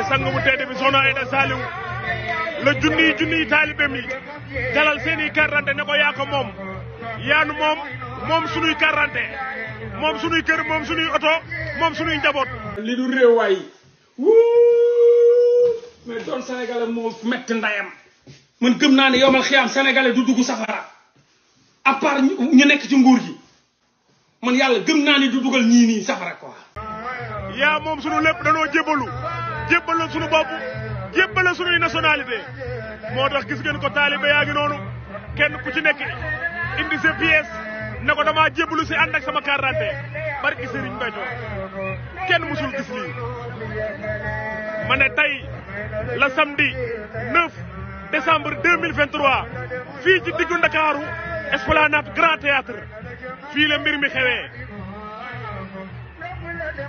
sang bu tedd bi Soxna Aïda Saliou la junniy taalibeem yi jalal seeni carte ne ko yaa ko moom yaanu moom sunuy carte moom sunuy kër moom sunuy oto moom sunuy njaboot. li du réew waay mais doon sénégalais moo metti ndayam man gëm naa ne yomal xiyaam sénégalais du dugg safara à part ñu nekk ci nguur gi man yàlla gëm naa ni du dugal ñii nii safara quoi. yaa moom sunu lépp danoo jébbal sunu bopp jébbal sunuy nationalité moo tax gis ngeen ko taalibe yaa ngi noonu kenn ku ci nekk indi sa pièce ne ko dama jébbalu si ànd ak sama carte d'identité barki Serigne Béthio kenn musul gis lii ma ne tey la samedi 9 décembre 2023 fii ci diggu Ndakaaru Esplanade Grand Théâtre fii la mbir mi xewee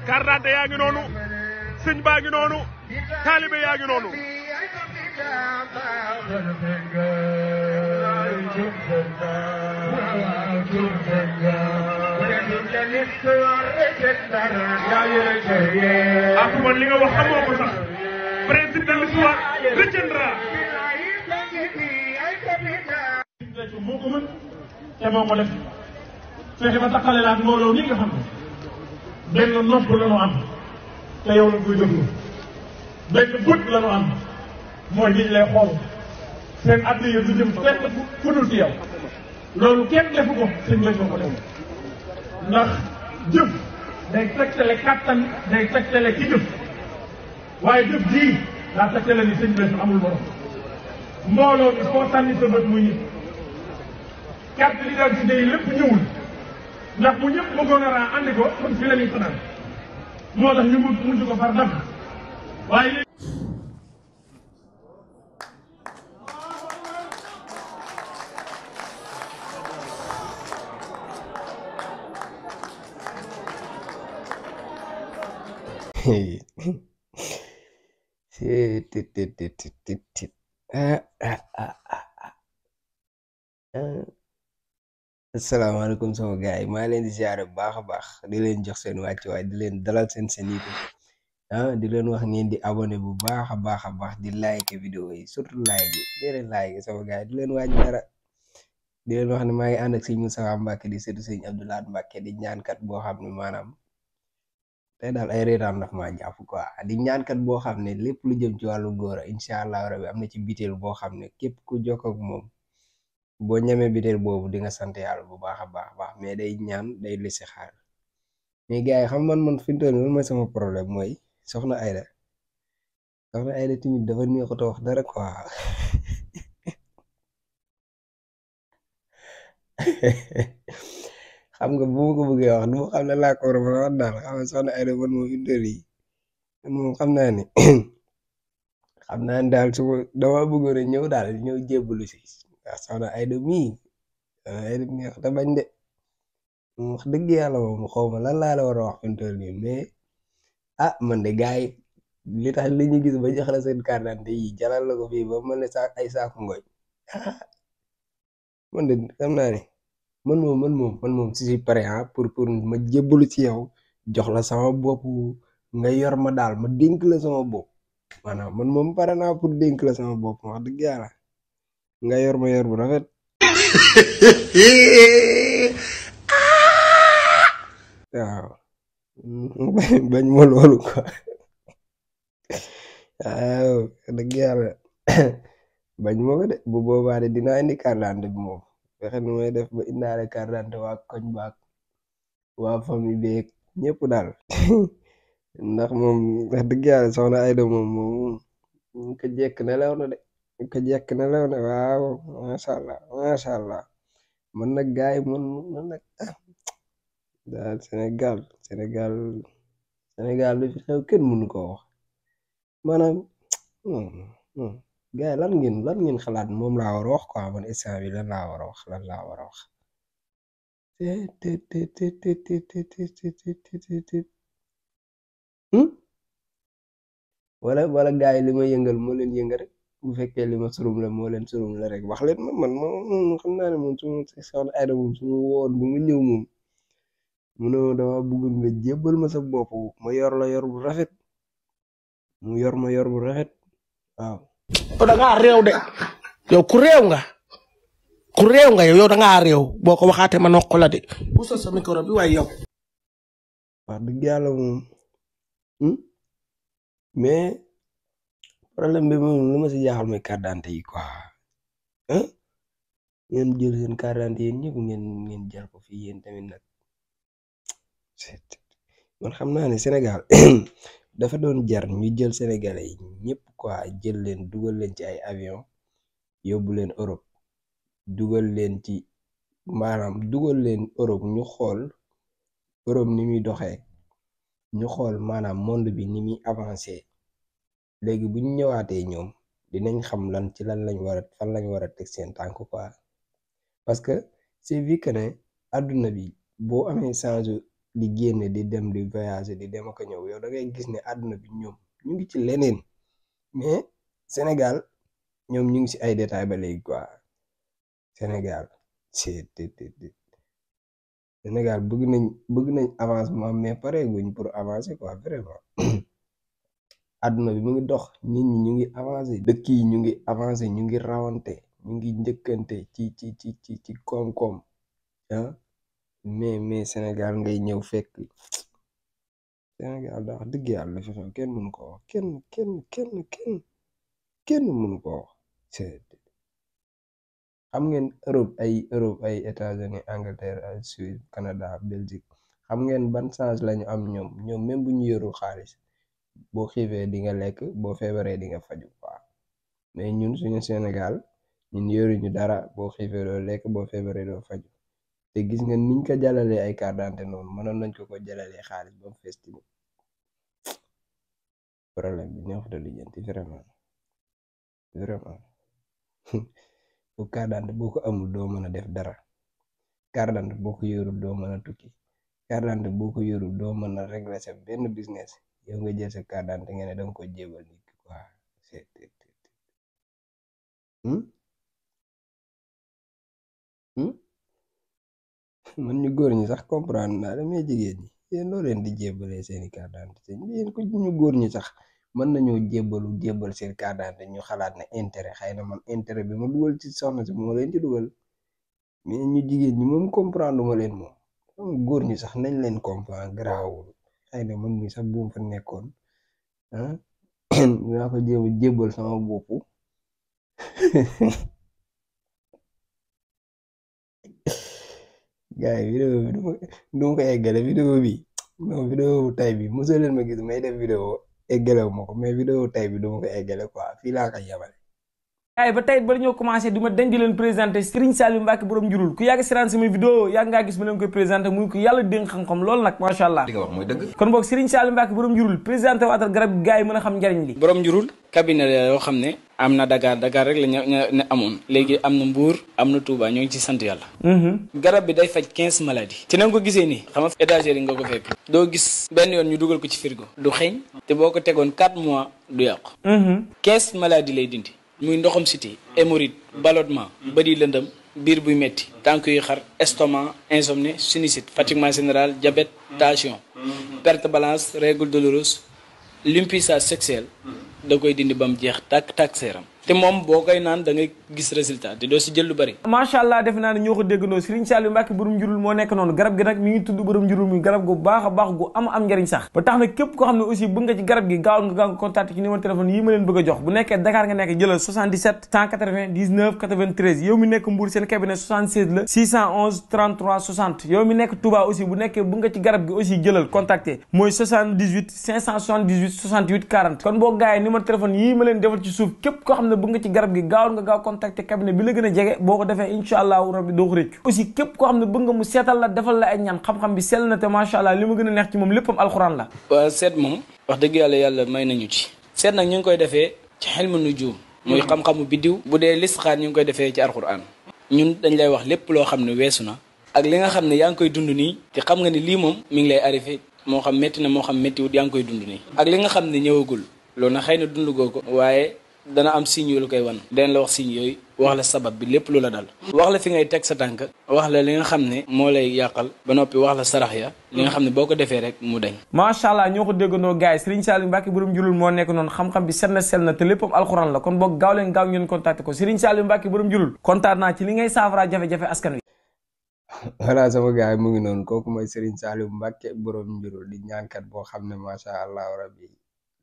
carte d'identité yaa ngi noonu sëñ baa ngi noonu taalibe yaa ngi noonu ak man li nga wax xamoo ko sax président de l'histoire retiendra moo ko mën te moo ko def fexe ba taxale la ak mbooloo mi nga xam ne benn nopp la ñu am te yow la koy déglu benn bët la ñu am mooy liñ lay xool seen addiya du jëm fenn fu dul ci yow loolu kenn defu ko sëñ Béthio ko def ndax jëf day tegtale kàttan day tegtale ki jëf waaye jëf jii daa tegtale ni sëñ Béthio amul borom mbooloo bi foo sànni sa bët muy nit carte d'identité yi lépp ñëwul ndax bu ñëpp bëggoon a raa andi ko kon fi la ñuy fanaan moo tax ñu mujj ko far def waaye léegi asalaamaaleykum sama gars yi maa leen di ziare bu baax a baax di leen jox seen wàccuwaay di leen dalal seen YouTube di leen wax ngeen di abonné bu baax a baax di like vidéo yi surtout like yi di leen like sama gars yi di leen wàññi dara di leen wax ne maa ngi ànd ak sëñ Moussa Mbacke di sëtu sëñ Abdoulaye Mbacke di ñaankat boo xam ne maanaam tey daal ay reetaan daf maa jàpp quoi di ñaankat boo xam ne lépp lu jëm ci wàllu góor incha allah rabi am na ci biteel boo xam ne képp ku jokk ak moom boo ñamee biteel boobu di nga sant yàlla bu baax a baax mais day ñaan day lisi xaar mais gars yi xam man fi mu toll nii mooy sama problème mooy soxna Aïda tamit dafa neexut a wax dara quoi xam nga bu ma ko bëggee wax du ma xam ne laa ko war a wax daal xam nga soxna Aïda man moom fi mu toll nii man moom xam naa ni daal su ma dama bëggoon a ñëw daal ñëw jébbalu si waaw soxna Aïda mii neex da bañ de wax dëgg yàlla moom xaw ma lan laa la war a wax fi mu toll nii mais man de gars yi li tax li ñu gis ba jox la seen carte d'identité yi jalal la ko fii ba mën ne ay saaku ngooñ man de xam naa ne man moom si pare pour ma jébbalu ci yow jox la sama bopp nga yor ma daal ma dénk la sama bopp maanaam man moom pare naa pour dénk la sama bopp wax dëgg yàlla nga yor ma yor bu rafet waaw bañ ma loolu quoi waaw dëgg yàlla bañ ma ko de bu boobaa de dinaa indi carte d'identité bi moom fexe nu may def ba indaale carte d'identité waa koñ baak waa famille beeg ñëpp daal ndax moom wax dëgg yàlla soxna Aïda moom ko jekk nelaw na de ko jekk nelaw na waaw macha allah man nag gars yi man nag daal Sénégal lu fi xew kenn mënu ko wax maanaam gars yi lan ngeen xalaat moom laa war a wax quoi man instant bi lan laa war a wax wala gars yi li ma yëngal moo leen yëngal rek bu fekkee li ma surum la moo leen surum la rek wax leen man xam naa ne moom su ma soxna Aïda moom su ma woon bu nga ñëw moom mu ne dama bëgg nga jébbal ma sa bopp ma yor la yor bu rafet mu yor ma yor bu rafet waaw. da ngaa réew de yow ku réew nga yow da ngaa réew boo ko waxaatee ma noq la de puusal sa micro bi waaye yow. wax dëgg yàlla moom mais problème bi moom lu ma si jaaxal mooy carte d'identité yi quoi ngeen jël seen carte d'identité yéen ñëpp ngeen jël ko fii yéen tamit nag man xam naa ne Sénégal dafa doon jar ñu jël Sénégalais yi ñëpp quoi jël leen dugal leen ci ay avion yóbbu leen Europe dugal leen ci maanaam dugal leen Europe ñu xool Europe ni muy doxee ñu xool maanaam monde bi ni muy avancé léegi bu ñu ñëwaatee ñoom dinañ xam lan ci lan lañ war a fan lañ war a teg seen tànk quoi parce que c'est vu que ne àdduna bi boo amee change di génn di dem di voyager di dem ak a ñëw yow da ngay gis ne àdduna bi ñoom ñu ngi ci leneen mais Sénégal ñoom ñu ngi ci ay détails ba léegi quoi Sénégal Sénégal bëgg nañ avancement mais pareeguñ pour avancer quoi vraiment àdduna bi mu ngi dox nit ñi ñu ngi avancer dëkk yi ñu ngi avancer ñu ngi rawante ñu ngi njëkkante ci koom-koom mais Sénégal ngay ñëw fekk Sénégal daa wax dëgg yàlla fi xew kenn mënu ko wax kenn mënu ko wax xam ngeen Europe ay États-Unis Angleterre ay Suisse Canada Belgique xam ngeen ban chance lañu am ñoom même bu ñu yorul xaalis boo xiifee di nga lekk boo feebaree di nga faju quoi mais ñun suñu Sénégal ñun yoruñu dara boo xiifee doo lekk boo feebaree doo faju te gis nga niñ ko jàllalee ay carte d'identité noonu mënoon nañ ko jàllalee xaalis ba mu fees ci problème bi neexut a lijjanti vraiment bu carte d'identité boo ko amul doo mën a def dara carte d'identité boo ko yorul doo mën a tukki carte d'identité boo ko yorul doo mën a régler sa benn business yow nga jël sa carte d'identité nga ne danga ko jébal nit ki quoi man ñu góor ñi sax comprendre naa damay jigéen ñi yéen loo leen di jébalee seeni carte d'identité yéen ko ñu góor ñi sax mën nañoo jébal seen carte d'identité ñu xalaat ne intérêt xëy na man intérêt bi ma dugal ci soxna si moo leen ci dugal mais ñu jigéen ñi moom comprendre ma leen moom góor ñi sax nañ leen comprendre garaawul xëy na man mi sax bu ma fa nekkoon dinaa ko jébal sama bopp gars yi vidéo bi du ma ko eggale vidéo bi non vidéo tay bi mosoo leen ma gis may def vidéo eggalewu ma ko mais vidéo tay bi du ma ko eggale quoi fii laa koy yemale. ay ba tey ba ñoo commencé du ma dañ di leen présenté Serigne Saliou Mbacké borom njurul ku yàgg siraan sama vidéo yàgg ngaa gis ma leen koy présenté muy ko yàlla dénk xam-xam loolu nag macha allah li nga wax mooy dëgg kon boog Serigne Saliou Mbacké borom njurul présenté waatal garab gi gars yi mën a xam njariñ li borom njurul cabinet la yoo xam ne am na Dakar rek la ñu amoon léegi am na Mbour am na Touba ñoo ngi ci sant yàlla garab bi day faj 15 maladies ci na nga ko gisee nii xam nga étagère yi nga ko fekk doo gis benn yoon ñu dugal ko ci frigo du xeeñ te boo ko tegoon 4 mois du yàqu 15 maladies lay dindi muy ndoxam siti hémorroïde ballonnement bëri lëndëm biir buy metti tànk yu xar estomac insomnie sinusite fatiguement général diabète tension perte balance règle douloureuse l'impuissance sexuelle da koy dindi ba mu jeex tàkk seeram te moom boo koy naan da ngay gis résultat te doo si jël lu bari macha allah defe naa ne ñoo ko déggandoo Serigne Saliou Mbacké borom njurul moo nekk noonu garab gi nag mi ngi tudd borom njurul muy garab gu baax a baax gu am njariñ sax ba tax na képp koo xam ne aussi bëgg nga ci garab gi gaaw nga contacté ci numéro téléphone yi ma leen bëgg a jox bu nekkee Dakar nga nekk jëlal 77 180 19 93 yow mi nekk Mbour seen cabinet 76 la 611 33 60 yow mi nekk Touba aussi bu nekkee bëgg nga ci garab gi aussi jëlal contacté mooy 78 578 68 40 kon boo gaay numéro téléphone yii ma leen defal ci suuf képp koo xam ne bëgg nga ci garab gi gaawal nga gaaw contacter cabinet bi la gën a jege boo ko defee incha allahu rabbi doo ko rëccu aussi képp koo xam ne bëgg nga mu seetal la defal la ay ñaan xam-xam bi sell na te macha allah li ma gën a neex ci moom léppam alxuraan la waaw seet moom wax dëgg yàlla may nañu ci seet nag ñu ngi koy defee ci xilmu nujum muy xam-xamu biddiw bu dee listixaar ñu ngi koy defee ci alxuraan ñun dañ lay wax lépp loo xam ne weesu na ak li nga xam ne yaa ngi koy dund nii te xam nga ni lii moom mi ngi lay arrivé moo xam métti na moo xam méttiwut yaa ngi koy dund nii ak li nga xam ne ñëwagul loolu na xëy na dund goo ko waaye dana am signe yu la koy wan danañ la wax signe yooyu wax la sabab bi lépp lu la dal wax la fi ngay teg sa tànk wax la li nga xam ne moo lay yàqal ba noppi wax la sarax ya li nga xam ne boo ko defee rek mu dañ. macha allah ñoo ko déggandoo gars yi Serigne Saliou Mbacke borom njurul moo nekk noonu xam-xam bi set na sell na te léppam alxuraan la kon boog gaaw leen gaaw ngeen contacté ko Serigne Saliou Mbacke borom njurul kontaan naa ci li ngay saafara jafe-jafe askan wi. voilà sama gars yi mu ngi noonu kooku mooy Serigne Saliou Mbacke borom njurul di ñaankat boo xam ne macha allah rabbi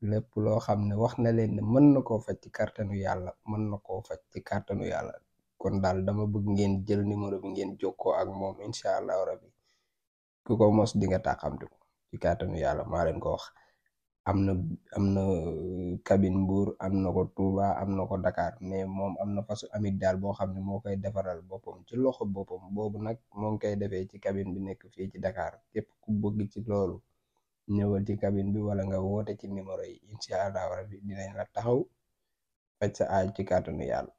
lépp loo xam ne wax na leen ne mën na koo faj ci kàttanu yàlla mën na koo faj ci kàttanu yàlla kon daal dama bëgg ngeen jël numéro bi ngeen jokkoo ak moom incha allah rabbi ku ko mos di nga tàqamti ko ci kàttanu yàlla maa leen ko wax. am na cabine Mbour am na ko Touba am na ko Dakar mais moom am na fasu amit daal boo xam ne moo koy defaral boppam ci loxo boppam boobu nag moo ngi koy defee ci cabine bi nekk fii ci Dakar képp ku bëgg ci loolu ñëwal ci cabine bi wala nga woote ci numéro yi incha allah rabbi dinañ la taxaw faj sa aaj ci kàttanu yàlla.